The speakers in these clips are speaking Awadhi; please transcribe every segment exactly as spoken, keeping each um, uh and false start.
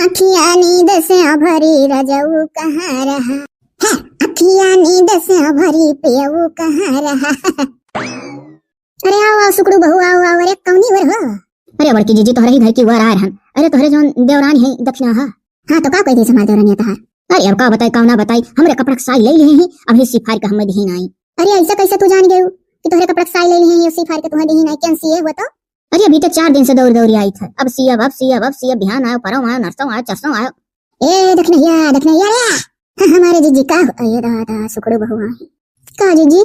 अखिया नींद से भरी रजऊ कहाँ रहा? हैं, अखिया नींद से भरी पियऊ कहाँ रहा? अरे आओ, आओ सुकड़ू बहू, आओ, आओ। अरे कौनी वर हो? अरे बड़की जीजी, तोहरे ही घर की वर आ रहन। अरे तोहरे जौन देवरानी है दखिना हा। हाँ तो का कह दी हमार देवरानी तहार? अरे अब का बताई, का ना बताई, हमरे कपड़ा के साई ले लिए ही, अब ही सिफार के हमें दही नाई। अरे ऐसा कैसे तू जान गयू कि तोहरे कपड़ा के साई ले लिए ही, सिफार के तुहें दही नाई? केन सिए हुआ तो? अरे अभी तो चार दिन से दौड़ दौड़ी आई था, अब सियब, अब सियब, अब सियब, बिहान आयो, परौं आयो, नरसों आयो, चरसों आयो। ए दखिनहिया, दखिनहिया रे, हाँ, हमारे जीजी का हो? ये दादा सुकड़ू बहू आई। का जीजी?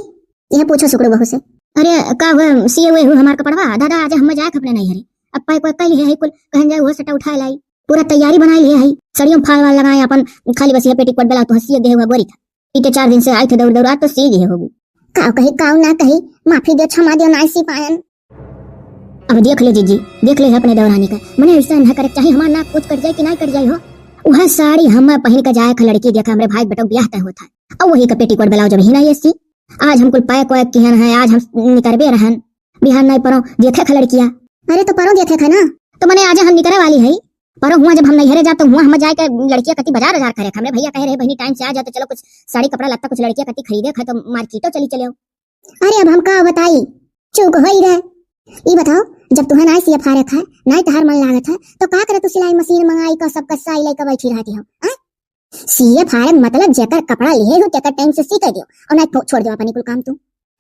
यह पूछो सुकड़ू बहू से। अरे का हुआ, सिए हुए हु हमार कपड़वा? दादा आज हम जाए अपने नहीं हरे, अब पाए कोई कह लिए है कुल, कहन जाए वो सटा उठा लाई, पूरा तैयारी बनाई लिए है, सड़ियों फाल वाल लगाए अपन, खाली बस ये पेटीकोट ब्लाउज तो हंसी दे हुआ गोरी था। इतने चार दिन से आई थे दौड़ दौड़, आज तो सी गए होगू। का कही, का ना कही, माफी दियो, क्षमा दियो, ना सी पायन। अब देख ले जीजी, देख ले अपने देवरानी का, मने ऐसा ना करे, चाहे हमार नाक कुछ कट जाए कि ना कट जाए हो, वह साड़ी हम पहन के जाए खा लड़की देखा, हमरे भाई बेटा ब्याह तय होता है, अब वही का पेटीकोट ब्लाउज अभी ना ये सी। आज हम कुल पैक वैक किहन है, आज हम निकरबे रहन, बिहान नहीं परो देखे खा लड़किया। अरे तो परो देखे खा ना, तो मने आज हम निकरे वाली है, परो हुआ जब हम नैहरे जा तो हुआ हम जाए के लड़किया कति बाजार बाजार करे खा, हमरे भैया कहे रहे बहनी टाइम से आ जा तो चलो कुछ साड़ी कपड़ा लत्ता कुछ लड़किया कति खरीदे खा तो मार्केटो चली चले। अरे अब हम का बताई, चूक होई गए। ई बताओ, जब तुहें नाई सिए फारे खाए, नाई तहार मन लागत है, तो का करे तू सिलाई मशीन मंगाई का सबका साई लइका बैठी रहती हो, हैं? सिए फारे मतलब जेकर कपड़ा लिहे हो तेकर टाइम से सी के दियो और नाई फो-, छोड़ दियो अपन कुल काम तू।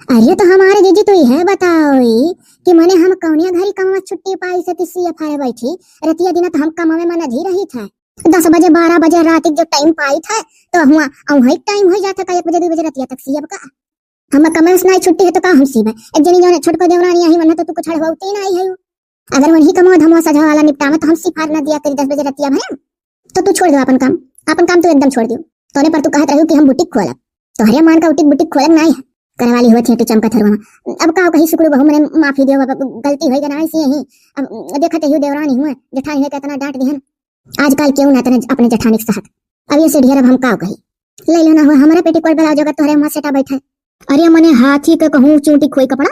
अरे तो हमारे जीजी तो यह बताओ ई कि मने हम कौनिया घरी कमवा छुट्टी पाई से ती सिए फारे बैठी, रतिया दिना तो हम कमावे में नधी रही था। दस बजे बारह बजे रात के जो टाइम पाई था तो हुआ औ है टाइम हो जाता का एक बजे दो बजे रतिया तक सियब का। हम कमावे से नाई छुट्टी है तो का हम सीबे? एक जनी जौन छोटको देवरानी आई, वरना तो तू कुछ हड़वाउते ही ना आई है। अगर वही कमवा धमवा सजा वाला निपटावे तो हम सिफार ना दिया करी दस बजे रतिया भरे। तो तू छोड़ दो अपन काम, अपन काम तू एकदम छोड़ दियो। तोने पर तू कहत रही कि हम बुटीक खोलब, तोहरे मान का उटीक बुटीक खोलब नाई है। करे वाली हुआ थी चमका थरुआ। अब का कही सुकड़ू बहू, मने माफी दियो, अब गलती होई गई ना ऐसी ही। अब देखत ही देवरानी हुआ, जेठानी है कितना डांट दिहन। आजकल केहू ना तने अपने जेठानी के साथ। अब ये से ढेर अब हम का कही? ले लो ना हो, हमारा पेटीकोट ब्लाउज अगर तोहरे मुँह सेटा बैठे। अरे मने हाथी के कहूँ चूंटी खोई कपड़ा।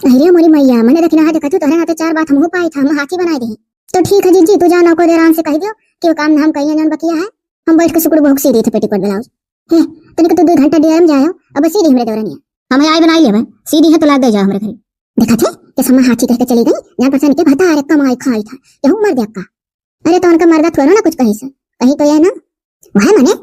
अरे मोरी मैया, मने देखी ना, देखा तू तोहरे नाते चार बात हमहू पाई था, हम हाथी बनाई दे। तो ठीक है जीजी, तू जा नौको देरान से कह दियो कि वो काम हम कहिए जौन बकिया है, हम बैठ के सुकड़ू बहू के सी दी थे पेटीकोट ब्लाउज। हे, तनिक तू दो घंटा डेरा में जायो, अब सी दी हमरे देवरनिया। हमें आई बनाई लेवे, सी दी है तो लाग दे जाओ हमरे घरे। देखा थे, कि सम्मा हाथी कह के चली गई, जान पहचान के भतार कमाई खाई था, केहू मर दे का। अरे तो उनका मर्दा थोड़ा ना कुछ कही से, कही तो ये ना, वह मने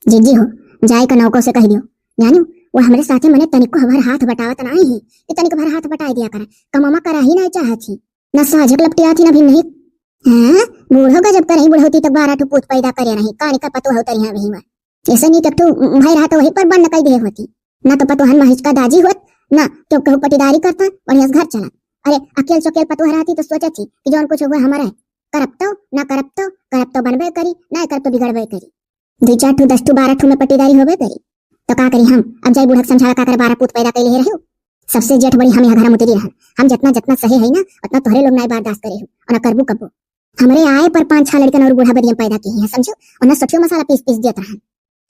जीजी हो, जाए का नौको से कह दियो, जानियो, वो हमरे साथे मने तनिको भर हाथ बटावत नाई ही, कि तनिक भर हाथ बटाई दिया करे, कमामा करा ही नाई चाहत ही, ना साझक लपटिया थी ना भी नहीं। हैं, बूढ़ो का जब करही बुढ़ौती तक बारह ठो पूत पैदा करे रही, कानी का पतो हो तरिया वही में। ऐसे नहीं कि एक ठो भाई रहा तो वही पर बंद कर दे होती, ना तो पतोहन में हिचका दाजी होत, ना क्यों कहू पटीदारी करता, बढ़िया से घर चला। अरे अकेल चोकेल पतोह रहती तो सोचा थी कि जौन कुछ हुआ हमारा है, करब तो ना करब तो, करब तो बनबे करी, ना करब तो बिगड़बे करी। दो चार ठो, दस ठो, बारह ठो में पटीदारी होबे करी। तो का करी हम, अब जाई बूढ़ा के समझावा का करे, बारह पूत पैदा कैले ही रहो। सबसे जेठ बड़ी हम यहाँ घर में उतरी रहन, हम जितना जितना सहे है ना उतना तोहरे लोग नाई बर्दाश्त करे हो, और ना करबू कब्बो। हमरे आए पर पाँच छह लड़कन और बूढ़ा बदियम पैदा की है, समझो, और ना सठियो मसाला पीस पीस देत रहन।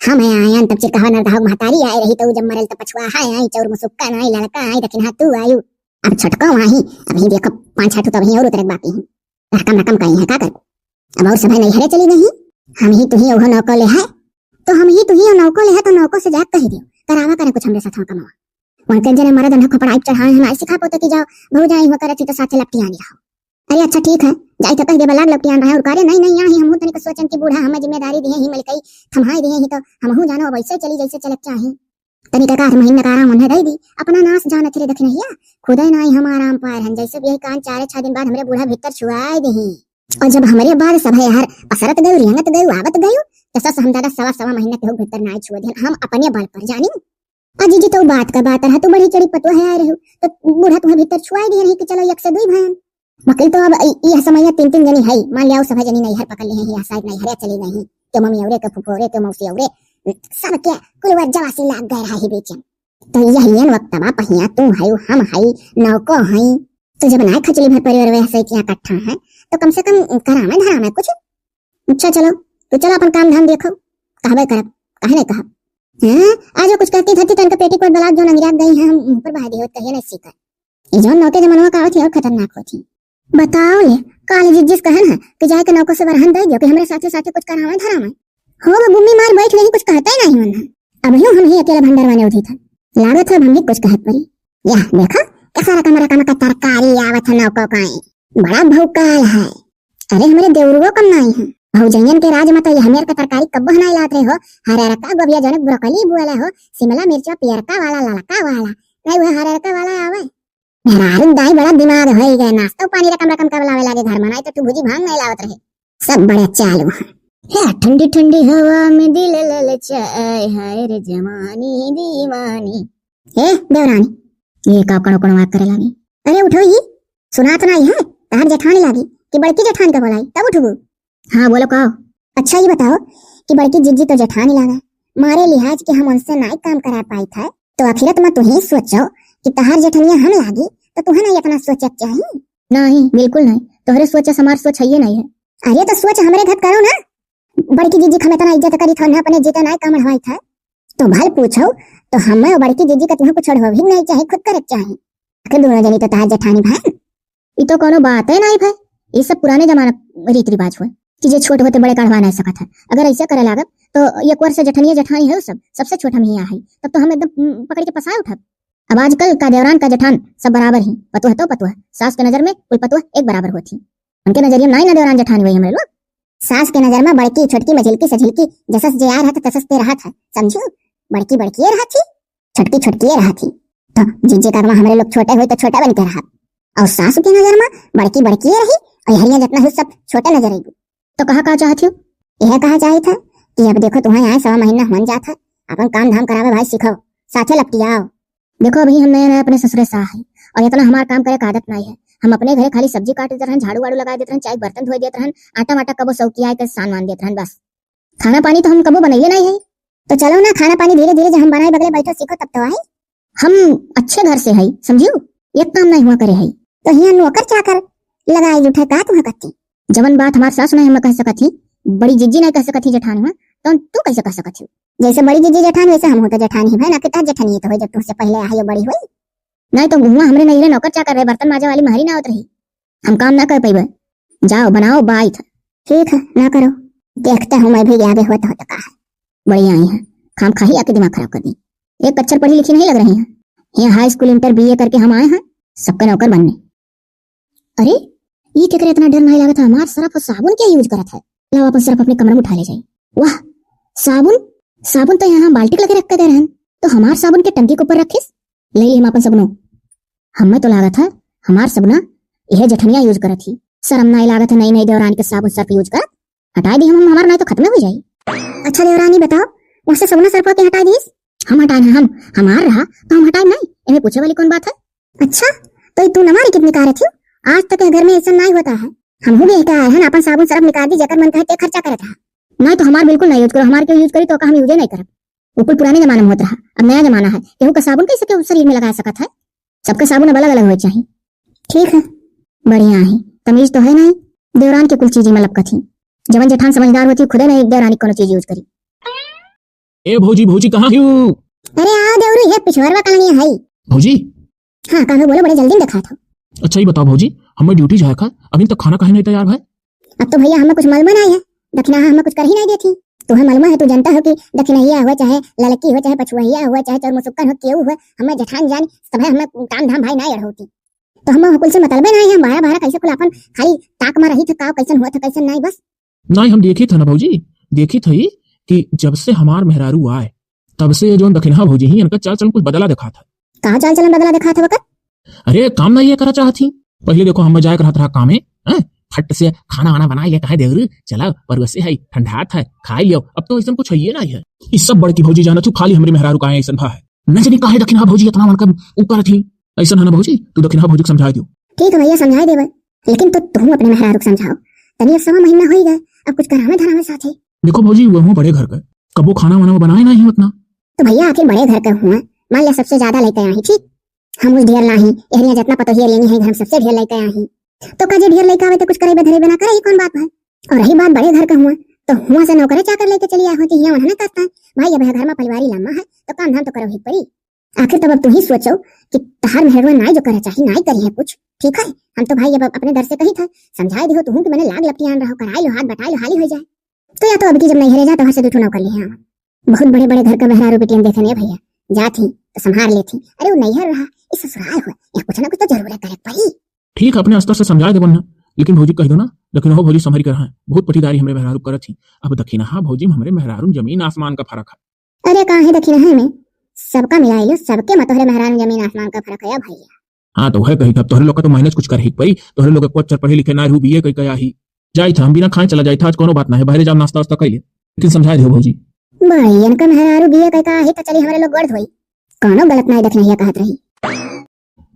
हम है आयन तब चिरकहवा नरदहा महतारी आए रही, तो जब मरल तो पछुआ है आई, चौर मुसुक्का नाई लड़का आई, दखिनहा तू आयु। अब छोटको वहीं, अब ही देखो पाँच छह ठो तो अभी और उतरे बाकी हैं। रकम रकम कही है, का करू? अब और सभे नैहरे चली गई, हम ही तुही ओहो नौको ले है, तो हम ही तुही नौको ले है, तो नौको से जाके कह दियो, करावा करे कुछ हमरे साथ कमावा। उनके जने मरद अन्हा खपड़ाई चढ़ाए हैं, नाई सिखा पोते कि जाओ, भौजाई हो करत ही तो साथे लपटियानी रहो। अरे अच्छा ठीक है, जाई तो कह देबा लाग लपटियान रहे और करे, नहीं, नहीं, यहाँ ही हमहू तनिक सोचन कि बूढ़ा हमें जिम्मेदारी दिए ही मलकई, थम्हाई दिए ही तो हमहू जानो अब ऐसे चली जैसे चलक चाही। तनिक का आध महीना का आराम उन्हें दे दी, अपना नाश जानत रे दखिनहिया, खुदे नाई हम आराम पाए रहन, जैसे भी यही कान चारे छह दिन बाद हमरे बूढ़ा भीतर छुआए देही। और जब हमरे बाद सब है यार पसरत गयो, रेंगत गयो, आवत गयो, तो सस हम दादा सवा सवा महीना केहू भीतर नाई छुआ देहन, हम अपने बल पर जानी। आ जीजी, तो बात का बात रहा, तू बड़ी चढ़ी पतोह है आए रहू, तो बूढ़ा तुम्हें भीतर छुआई दिए रही कि चलो एक से दुई भयन। बाकी तो अब इ-, यह समय तीन तीन जनी है, मान लिया सभा जनी नैहर पकड़ ली है, या शायद नैहरे चली गई, के मम्मी औरे, के फुफोरे, के मौसी औरे, सब के कुल वर जवासी लाग गए रहा ही बीच में। तो यही एन वक्त बा, पहिया तू है, हम है, नौको है, तो जब ना खचली भर परिवार वह से क्या इकट्ठा है, तो कम से कम करामे धरामे कुछ। अच्छा चलो, तो चलो अपन काम धाम देखो, कहबे करब, काहे नहीं कहब। हाँ, आज वो कुछ कहती धरती तो इनका पेटीकोट ब्लाउज जो लंगरिया गई है, हम मुंह पर बहा दिए होत कहिए नहीं सीकर। ये जौन नौके जमनवा का होती और खतरनाक होती। बताओ ले, काल जिज्जी से कहन है कि जाए के नौकर से बरहन दे दियो कि हमरे साथे साथे कुछ करावे धरावे। हो वो गुम्मी मार बैठ गई, कुछ कहते ही नहीं मन है। अब यूं हम ही अकेला भंडरवा ने उठी था। लागत है अब हम भी कुछ कहत परी। यह देखो, कैसा रकम रकम का तरकारी आवत है नौको काई। बड़ा भौकाल है। अरे हमरे देवरुओ कम नाई है। भौजैयन के राज में तो ये हमेर के तरकारी कब्बो नाई लात रहे हो। हररका गोभिया जौन ब्रोकली बुआले हो, शिमला मिर्चा पियरका वाला, ललका वाला। नहीं वो हररका वाला आवे। मेहरारू दाई बड़ा दिमाग होई गए, नाश्ता पानी रकम रकम का लावे लागे घर में, नाई तो तू भुजी भांग नहीं लावत रहे। सब बड़े चालू हैं। हे ठंडी ठंडी हवा में दिल ललचाए, हाय रे जवानी दीवानी। हे देवरानी, ये का कड़ो कड़ो आवाज करे लागी? अरे उठो, ये सुनात नाई है, तहार जेठानी लागी कि बड़की जेठानी का बोलाई, तब उठबू? हाँ बोलो का? अच्छा ये बताओ कि बड़की जिज्जी तो जेठानी लागा, मारे लिहाज के हम उनसे नाई काम करा पाई था, तो आखिरत में तुही सोचो कि तहार जेठनिया हम लागी, तो तुहे ना इतना सोचे के चाही। नहीं, बिल्कुल नहीं, तोहरे सोच से हमार सोच है ये नहीं है। अरे तो सोच हमरे घर करो ना, बड़की जिज्जी के हम इतना इज्जत करी था ना, अपने जीते नाई काम हवाई था, तो भल पूछो, तो हमें और बड़की जिज्जी का तुहे कुछ छोड़वा भी नहीं चाही, खुद करे के चाही। आखिर दोनों जनी तो तहार जेठानी भाई। ई तो कोनो बात है नहीं भाई, ये सब पुराने जमाना रीति रिवाज हुए कि जे छोट होते बड़े कढ़वा नहीं सकत है। अगर ऐसे करे लागब तो एक वर्ष जेठनिया जेठानी है सब, सबसे छोट हम ही यहाँ है, तब तो हम एकदम, उम, पकड़ के पसाए उठब। अब आजकल का देवरान का जेठान सब बराबर ही, पतोह तो पतोह, सास के नजर में कुल पतोह एक बराबर होती। उनके नजरिए में नाई ना देवरान जेठानी वही हमरे लोग। सास के नजर में बड़की छोटकी मझिलकी सझिलकी जसस जे आ रहत तसस ते रहत है, समझू? बड़की बड़की ये रहत ही, छोटकी छोटकी ये रहत ही। तो जीजे का हमरे लोग छोटे हुए तो छोटे बन के रहब, और सासू की नजर में बड़की बड़की ये रही, और हरिया जितना हुई सब छोटे नजर आई। तो कहा का चाहत हो? यह कहा चाहिए था कि अब देखो तुम्हें यहाँ सवा महीना होन जात है, अपन काम धाम करावे भाई सीखो, साथे लपटियाओ। देखो अभी हम नया नया अपने ससुरे सा है, और इतना हमार काम करे का आदत नहीं है। हम अपने घरे खाली सब्जी काट देत रहन, झाड़ू वाड़ू लगा देत रहन, चाहे बर्तन धोए देत रहन, आटा वाटा कबो सौकिया के सान मान देत रहन, बस। खाना पानी तो हम कबो बनइले नहीं है। तो चलो ना, खाना पानी धीरे धीरे जब हम बनाए बगले बैठो सीखो तब तो आई। हम अच्छे घर से है, समझियो, एक काम नहीं हुआ करे है। तो हियां नौकर चाकर लगाए उठे का तुम्हें कत्ती? जवन बात हमार सास नहीं हम कह सकत ही, बड़ी जिज्जी नहीं कह सकत ही जेठान हुआ, तो तू कैसे कह सकत हो? जैसे बड़ी जिज्जी जेठान वैसे हम हो तो जेठान ही भाई ना, कितना जेठानी तो हो जब तुमसे पहले आई बड़ी हुई। नहीं तो हुआ हमरे नहीं रे नौकर चाकर रहे, बर्तन माजे वाली महरी ना होत रही। हम काम ना कर पइबे। जाओ बनाओ बाई था। ठीक है ना करो, देखते हूँ मैं भी आगे होता होता का है। बढ़िया आई है, खाम खाही आके दिमाग खराब कर दी। एक अक्षर पढ़ी लिखी नहीं लग रही है। यहाँ हाई स्कूल इंटर बीए करके हम आए हैं सबका नौकर बनने। अरे ये केकरे इतना डर नहीं लागत है, हमार सरफ और साबुन क्या यूज करत है? लाओ अपन सरफ अपने कमरे में उठा ले जाई। वाह साबुन, साबुन तो यहाँ बाल्टी लगे रख के गए रहन, तो हमार साबुन के टंकी के ऊपर रखिस। ले ली हम अपन सबनो। हमें तो लागत है हमार सबना यह जेठनिया यूज करत ही। शर्म नाई लागत है नई नई देवरानी के साबुन सर्फ यूज करत। हटाई दी हम, हमार नाई तो खत्म हो जाई। अच्छा देवरानी बताओ, वैसे सबना सर्फ के हटाई दीस? हम हटाए ना, हम हमार रहा तो हम हटाए नहीं, इन्हें पूछे वाली कौन बात है? अच्छा तो ये तू नमारी कितनी कारत हो? आज तक यह घर में ऐसा नाई होता है। हम हो भी कहते आए हैं ना, अपन साबुन सर्फ निकाल दी, जेकर मन कहे ते खर्चा करत रहा। नहीं तो हमार बिल्कुल नहीं यूज करो, हमार क्यों यूज करी तो का हम यूजे नहीं करब। वो कुल पुराने जमाने में होत रहा, अब नया जमाना है, केहू का साबुन कैसे केहू शरीर में लगा सकत है? सबका साबुन अब अलग अलग होए चाहिए। ठीक है, बढ़िया है, तमीज तो है नहीं, देवरान के कुल चीज में लपकत ही। जवन जेठान समझदार होती खुदे नहीं देवरानी कोनो चीज यूज करी। ए भौजी, भौजी कहाँ हो? अरे आओ देवरू, ये पिछवारवा कॉलोनी है। भौजी। हाँ काका बोलो, बड़े जल्दी में दिखात हो। अच्छा ये बताओ भौजी, हमें ड्यूटी जाए का, अभी तक खाना काहे नहीं तैयार है? अब तो भैया हमें कुछ मालूम नहीं है, दखिनहा हमें कुछ कर ही नहीं देती। तुम्हें मालूम है, तू जानता हो कि दखिनहिया हुआ चाहे ललकी हुआ चाहे पछुआहिया हुआ चाहे चौरमुसुक्कन हो केहू हुआ, हमें जेठान जान सब है, हमें काम धाम भाई नहीं अड़होती। तो हमें कुल से मतलबे नहीं है, बारह बारह कैसे कुल अपन खाली ताक में रही थे, का कैसन हुआ था कैसन नहीं, बस। नहीं हम देखी था ना भौजी, देखी थी कि जब से हमार मेहरारू आए तब से ये जोन दखिनहा भौजी ही इनका चाल चलन कुछ बदला दिखा था। का चाल चलन बदला दिखा था वकत? अरे काम ना ये करा चाहत ही। पहले देखो हम जाए रहत रहा कामे, हैं? फट से खाना वाना बनाए ले कहे देवरू, चला परुसे है, ठंडात है, खाई लियो। अब तो ऐसन कुछ है ये नहीं है। ई सब बड़की भौजी जानत हूँ, खाली हमरे मेहरारू का ऐसन भा है। न जानी काहे दखिनहा भौजी इतना मन कर ऊ करत ही। ऐसन है ना भौजी, तू दखिनहा भौजी के समझाए दियो। ठीक है भैया समझाए देवे, लेकिन तो तुम अपने मेहरारू के समझाओ। तनी अब सवा महीना हो ही गए, अब कुछ करावे धरावे साथे। देखो भौजी वो हूँ बड़े घर का, कबो खाना वाना वो बनाए नहीं उतना। तो भैया आखिर बड़े घर का हुआ, मान लिया सबसे ज्यादा लेके आई, ठीक? हम उस ढेर लाही, एहरिया जितना पतोहिया लेनी है, हम सबसे ढेर लेके आई। तो का जे ढेर लेके आवे तो कुछ करे धरे बिना करे, ही कौन बात है? और रही बात बड़े घर का हुआ, तो हुआ से नौकरे चाकर लेके चली आई होती, हिया उन्होंने करता है। भाई अब घर में परिवारी लम्मा है, तो काम धाम तो करो ही परी। आखिर तब अब तू ही सोचो कि तहार मेहरवा नाई जो करे चाही, नाई करी है कुछ, ठीक है? हम तो भाई अब अपने दर से कही था, समझाए दिहो तुहूँ कि मने लाग लपटियान रहो, कराई लो हाथ, बटाई लो, हाली हो जाए। तो या तो अब की जब नैहरे जा, तो से दू ठो नौकर लिए आवा। बहुत बड़े बड़े घर का मेहरारू बिटियन देखे नहीं भैया, जात ही तो संभाल लेती। अरे वो नैहर रहा, इस ससुराल हुआ, यहाँ कुछ ना कुछ तो जरूर करे पड़ी। ठीक है, अपने स्तर से समझा देबन ना, लेकिन भौजी कह दो ना, लेकिन हो भौजी संभरी कर है, बहुत पटीदारी हमरे मेहरारू करत ही। अब दखिनहा भौजी में हमरे मेहरारू में जमीन आसमान का फर्क है। अरे काहे दखिनहा में, सबका मिलाई लो, सबके में तोहरे मेहरारू में जमीन आसमान का फर्क है भैया। हाँ तो वह कही था, तोहरे लोग का तो मेहनत कुछ कर ही पड़ी, तोहरे लोग को अच्छा पढ़े लिखे ना रहू, बीए कई कया ही। जाई था, हम बिना खाए चला जाई था, आज कोनो बात ना है, बाहरे जाओ नाश्ता वास्ता कर ले, लेकिन समझा दियो भौजी। बड़ी इनका मेहरारू बीए कई का ही तो चली हमरे लोग गोड़ धोई, कोनो गलत ना दखिनहिया कहत रही।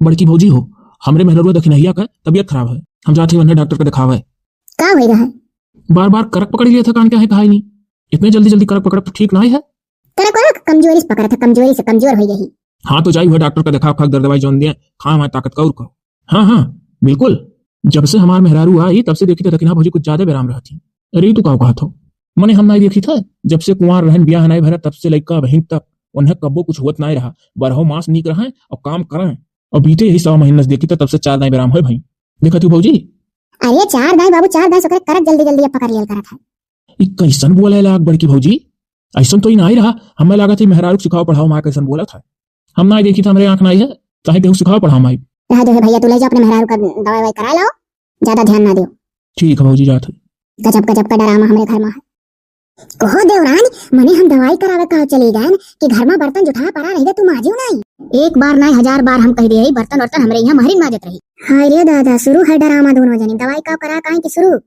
बड़की भौजी हो, हमरे मेहररुआ दखिनहिया का तबीयत खराब है, हम जात ही उन्हें डॉक्टर का दिखावे। का होई रहा है? बार बार करक पकड़ लिया था, कान क्या है कहा ही नहीं, इतने जल्दी जल्दी करक पकड़ तो ठीक ना है। करक वरक कमजोरी से पकड़ा था, कमजोरी से कमजोर हो गई। हाँ तो जाई हुआ डॉक्टर का दिखाओ, खाक दर दवाई जौन दिए, खाओ वहाँ ताकत का और कहो। हाँ हाँ बिल्कुल, जब से हमार मेहरारू आई तब से देखी तो दखिनहा भौजी कुछ ज्यादा बेराम रहती। अरे तू का कहा था, मने हम नहीं देखी था, जब से कुंवार रहन ब्याह नहीं भरा तब से लइका बहिन तक उन्हें कब्बो कुछ होत नहीं रहा, बरहो मास नीक रहे और काम करें। और बीते यही सवा महीने से देखी तो तब से चार दाई बेराम होए भाई। देखा तू भौजी? अरे चार दाई बाबू, चार दाई से ओकरे करक जल्दी जल्दी अब पकड़ लियल करत है। ई कैसन बोले लाग बड़की भौजी? ऐसन तो ई ना आई रहा, हमें लागत है मेहरारू के सिखाओ पढ़ाओ माँ कैसन बोलत है। हम ना देखी था, हमरे आँख ना आई है, चाहे केहू सिखाओ पढ़ाओ माई। रह दो हे भैया, तू ले जा अपने मेहरारू का दवाई वाई करा लो, ज्यादा ध्यान ना दियो। ठीक है भौजी, जात है। गजब गजब का डरामा हमरे घर में है। कहो देवरान, मने हम दवाई करावे का चली गए कि घर में बर्तन जुठा पड़ा रही, तू माजियो नहीं। एक बार नहीं, हजार बार हम कह दिए, बर्तन वर्तन हमरे यहाँ महरिन माजत रही। हाय रे दादा, शुरू है डरामा दोनों जनी। दवाई का करा काहे कि शुरू?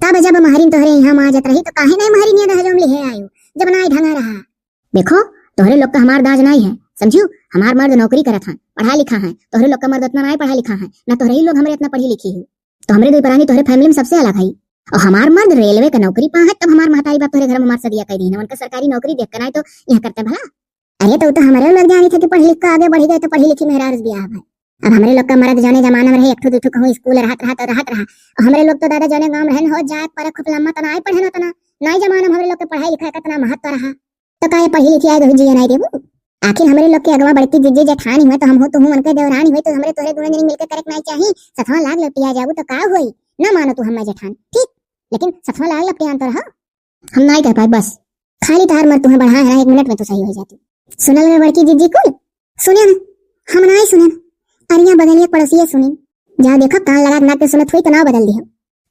तब जब महरिन तोहरे यहाँ माजत रही तो काहे नहीं महरिन ये दहेजो में लिहे आयो, जब नाई ढंगा रहा। देखो, तोहरे लोग का हमार दाज नाई है, समझियो? हमार मर्द नौकरी करत हैं, पढ़ा लिखा है, तोहरे लोग का मर्द उतना नाई पढ़ा लिखा है, ना तोहरे ही लोग हमरे इतना पढ़ी लिखी है। तो हमरे दुई परानी तोहरे फैमिली में सबसे अलग है। और हमार मर्द रेलवे का नौकरी पा है, तब हमार महतारी बाप तोहरे घर में हमार सदिया कह दी है, उनका सरकारी नौकरी देख के नाई तो यहाँ करते भला। अरे तो, तो हमरे लोग जानी थे कि पढ़ लिख के आगे बढ़ी गए तो पढ़ी लिखी मेहरारू से बियाह है। अब हमरे लोग का मर्द जौने जमाना में रहे, एक ठो दू ठो कहूँ स्कूल रहत रहत रहत रहा। और हमरे लोग तो दादा जौने गाँव में रहन हो जाए पर खूब लम्बा तो नाई पढ़े न उतना, नाई जमाना में हमरे लोग के पढ़ाई लिखाई का इतना महत्व रहा। तो का ये पढ़ी लिखी आए तो जिए नाई देबू? आखिर हमरे लोग के अगवा बड़की जिज्जी जेठानी हुए तो हम हो तो हूँ उनके देवरानी हुए तो हमरे तोहरे दोनों जनी मिलके करे के नाई चाही। सथवा लाग लपटिया जाबू तो का होई? ना मानो तू हम्मा जेठान, ठीक, लेकिन सथवा लाग लपटियान तो रहा। हम नाई कह पाए बस। खाली तहार मर तुहें बढ़ाए है ना, एक मिनट में तू सही हो जाती। सुनल में बड़की जिज्जी कुल सुने ना, हम नाई सुने ना। अरिया बगलिया पड़ोसिया सुनी। जा देखो कान लगा के नाक पे सुनत हुई तो ना बदल दियो।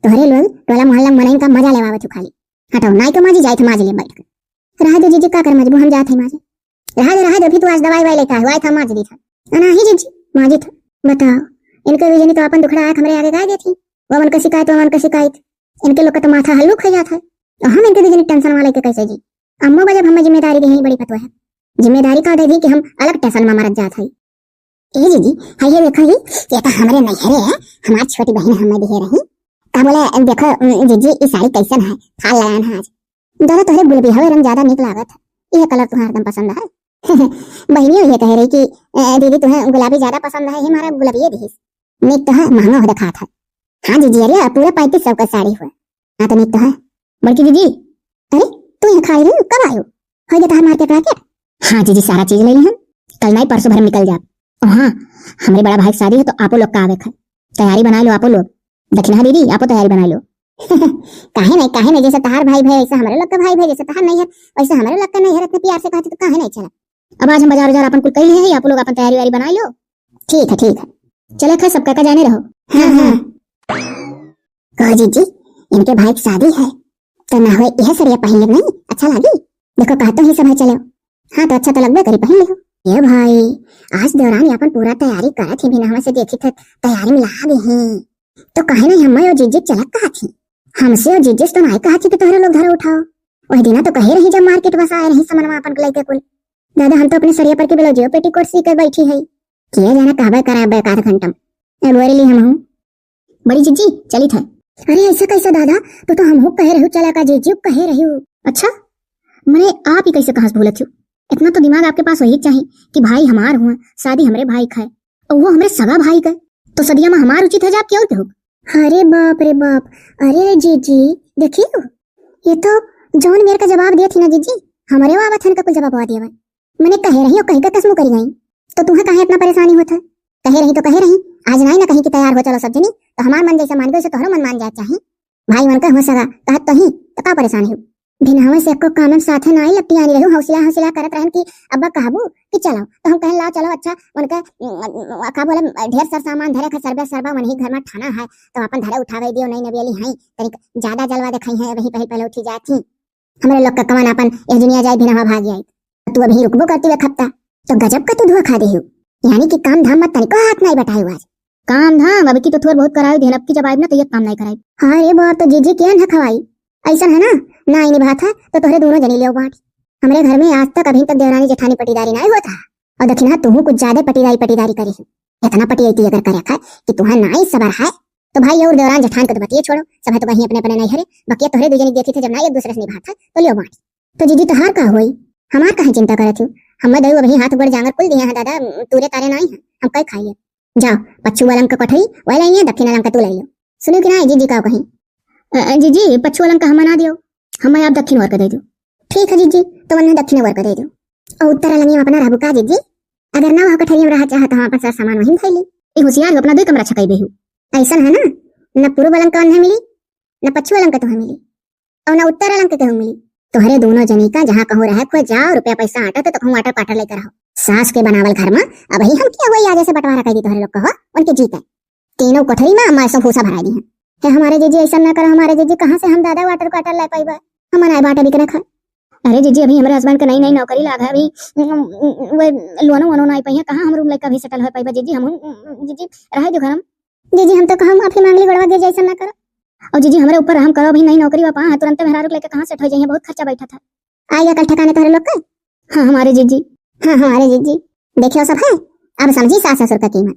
तोहरे लोग टोला मोहल्ला मनइन का मजा लेवावत हो खाली। हटाओ, नाई के माजी जाए थे माज ले बैठ के। रहा दे जिज्जी, का कर मजबू, हम जात है माजे। रहा दे, रहा दे, अभी तू आज दवाई वाई लेके आए, आए था माज दी था। अना ही जिज्जी, माजी था। बताओ, इनके भी जनी तो अपन दुखड़ा आए हमरे आगे गाय देती। वो उनका शिकायत, वो उनका शिकायत। इनके लोग का तो माथा हल्लुक हो जात है। और हम इनके भी जनी टेंशन वाले के कैसे जी? अम्मो बजब हमें जिम्मेदारी दी है, बड़ी पतवा है। जिम्मेदारी का दे दी कि हम अलग टेंशन में मरत जात है। ए जीजी, हाय ये देखो ही, ये तो हमरे नैहरे है, हमार छोटी बहन हमें दिए रही। का बोले, देखो, उम, जीजी, ई साड़ी कैसन है, फाल लगान है आज। दादा, तोहरे गुलबिया हवे रंग ज्यादा नीक लागत है, ये कलर तुम्हें हरदम पसंद है। बहनियों ये कह रही कि, "ए, दीदी, तुम्हें गुलाबी ज्यादा पसंद है, ये हमारा गुलाबी ये दिहिस।" नीक तो है, महंगा हो दिखात है। हाँ जीजी, अरे पूरा पैंतीस सौ का साड़ी हुआ। हाँ तो नीक तो है। बड़की दीदी, अरे तू यहाँ खाई रही, कब आयो? हो गया तहार मार्केट वार्केट? हाँ जीजी, सारा चीज ले ली हम, कल नहीं परसों भर निकल जात। और हाँ, हमरे बड़ा भाई की शादी है तो आपो लोग का आवे है, तैयारी बनाए लो आपो लोग। दखिनहा दीदी, आपो तैयारी बनाए लो। काहे नहीं, काहे नहीं, जैसे तहार भाई भाई वैसे हमरे लोग का भाई भाई, जैसे तहार नहीं है वैसे हमरे लोग का नहीं है, इतने प्यार से कहती तो काहे नहीं चला। अब आज हम बाजार उजार अपन कुल कइले है, आपो लोग अपन तैयारी वारी बनाए लो। ठीक है, ठीक है, चले खैर सबका का जाने रहो। हाँ, हाँ। कहो जीजी, इनके भाई की शादी है, तो ना होए यह सड़िया पहन ले नहीं, अच्छा लागी? देखो, कहते ही सब है चलो। हाँ, तो अच्छा तो लगबे करी, पहन लिहो। ए भाई, आज देवरानी अपन पूरा तैयारी करत ही, बिना हमसे देखी थे तैयारी में लाग ही। तो काहे नहीं हमें और जीजी चलत कहा थी? हमसे और जीजी से तो नहीं कहा थी कि तोहरे लोग धरो उठाओ। वही दिना तो कहे रही जब मार्केट बस आए रही समनवा अपन को लेके कुल। दादा, हम तो अपने सरिया पर की ब्लाउजियो पेटीकोट सी कर बैठी है। किया जाना कहबे करा बे एक आध घंटा में। ए बोरे ली हम हूँ। बड़ी जीजी, चली था। अरे ऐसे कैसे दादा, तू तो हम हो कहे रहू चला का जीजी कहे रहू। अच्छा, मने आप ही कैसे कहाँ से भूलत हो? इतना तो दिमाग आपके पास वही चाहिए कि भाई हमार हुआ, शादी हमरे भाई का है, और वो हमरे सगा भाई का है, तो सदिया में हमार उचित है जाब कि और केहू? अरे बाप रे बाप, अरे जीजी, देखियो, ये तो जौन मेरे का जवाब दिए थी ना जीजी, हमरे वो आवत हन का कुल जवाब दिया। मने कहे रही और कहीं का कसमु करी गई, तो तुम्हें काहे इतना परेशानी होता है? कहे रही तो कहे रही, आज नाई ना कहीं कि तैयार हो चलो सब जनी, तो हमार मन जैसे मान गए, वैसे तोहरो मन मान जाए चाही। भाई मन का हो सगा, कहत तो ही, तो का परेशान हो? भिनहवे से एको काम में साथे नाई लपटियानी रही, हौसला हौसला करत रहन कि अब्बा कहबू कि चलो, तो हम कहन ला चलो, अच्छा, उनके, उम, का बोले, ढेर सर सामान धरे खा, सरबे सरबा वही घर में ठाना है, तो अपन धरे उठावे दियो, नई नवेली हैं, तनिक ज्यादा जलवा देखाई है, वही पहले पहले उठी जाती। हमरे लोग का कवन आपन एह दुनिया जाए, भिनहवा भाग जाए। तू अभी रुकबो करती एक हफ्ता, तो गजब का तू धुआं खा देहू। यानी कि काम धाम मत तनिको हाथ नाई बटायू आज। काम धाम अब की तो थोर बहुत करायू देहन, अब की जब आइब ना तो एक काम नाई करायू। हाँ रे बाप, तो जीजी के न खवाई। ऐसन है ना, नाई निभात है तो तोहरे दोनों जनी लियो बाँट। हमरे घर में आज तक, अभी तक देवरानी जेठानी पटीदारी नाई होत है। और देखी ना, तू कुछ ज्यादा पटीदारी पटीदारी करी है। इतना पटियाई अगर करे है कि तुहा नाई सबर है, तो भाई और देवरान जेठान के तो बतिये छोड़ो, सब है तो कहीं अपने अपने नैहरे, बकिया तोहरे दू जनी देखी थे जब ना एक दूसरे से निभात है, तो लियो बाँट। तो जीजी तोहार का होई, हमार काहे चिंता करत हो? हमें दऊ अभी हाथ गोड़ जांगर कुल दिया है दादा, तूरे तारे नाई है, हम कई खाइए। जाओ, पच्चू वालंग का कोठरी वह लाइए, दक्षिण वालंग का तू लाइयो। सुनियो कि ना जीजी का कहीं? अ, अ, जीजी, पच्चू वालंग का हम ना दियो, हमें आप दक्षिण ओर का दे दो। ठीक है जीजी, तो उन्हें दक्षिण ओर का दे दो। और उत्तर वालंग में अपना रहबू का जीजी? अगर ना वहाँ कोठरी में रहा चाहत, हम अपन सारा सामान वहीं धइली। ए होशियार हो, अपना दो कमरा छकाई बेहू। ऐसन है ना, न पूर्व वालंग का उन्हें मिली, न पच्चू वालंग का तुम्हें मिली, और न उत्तर वालंग का कहूँ मिली। तोहरे दोनों जनी का जहाँ कहूँ रहे, खुद जाओ, रुपया पैसा आटा तो कहूँ आटा पाटा लेकर रहो। सास के बनावल घर में अब ही हम क्या हुआ, आज ऐसे बंटवारा कर दी तोहरे लोग कहो, उनके जीते। तीनों कोठरी में हमारे सब भूसा भरा दी है। हे हमारे जीजी, ऐसा ना करो हमारे जीजी, कहाँ से हम दादा वाटर क्वार्टर ले पाइबा? हमारा बाटा बिक रखा। अरे जीजी, अभी हमारे हस्बैंड के नई नई नौकरी लाग है, अभी, उम, उम, वे लोनो वोनो ना आई पाई है, कहाँ हम रूम लेकर अभी सेटल हो पाइबा जीजी? हम, उम, उम, जीजी, रहे जो घर हम। जीजी, हम तो कहम आप ही मांगली गोड़वा गिर जाए, ऐसा ना करो। और जीजी, हमारे ऊपर रहम करो, अभी नई नौकरी वापा है, तुरंत मेहरारू लेके कहाँ सेट हो जाइए, बहुत खर्चा बैठा था। आइए कल ठिकाने तोहरे लोग के। हाँ हमारे जीजी। हाँ हमारे जीजी। देखियो सब है, अब समझी सास ससुर का कीमत।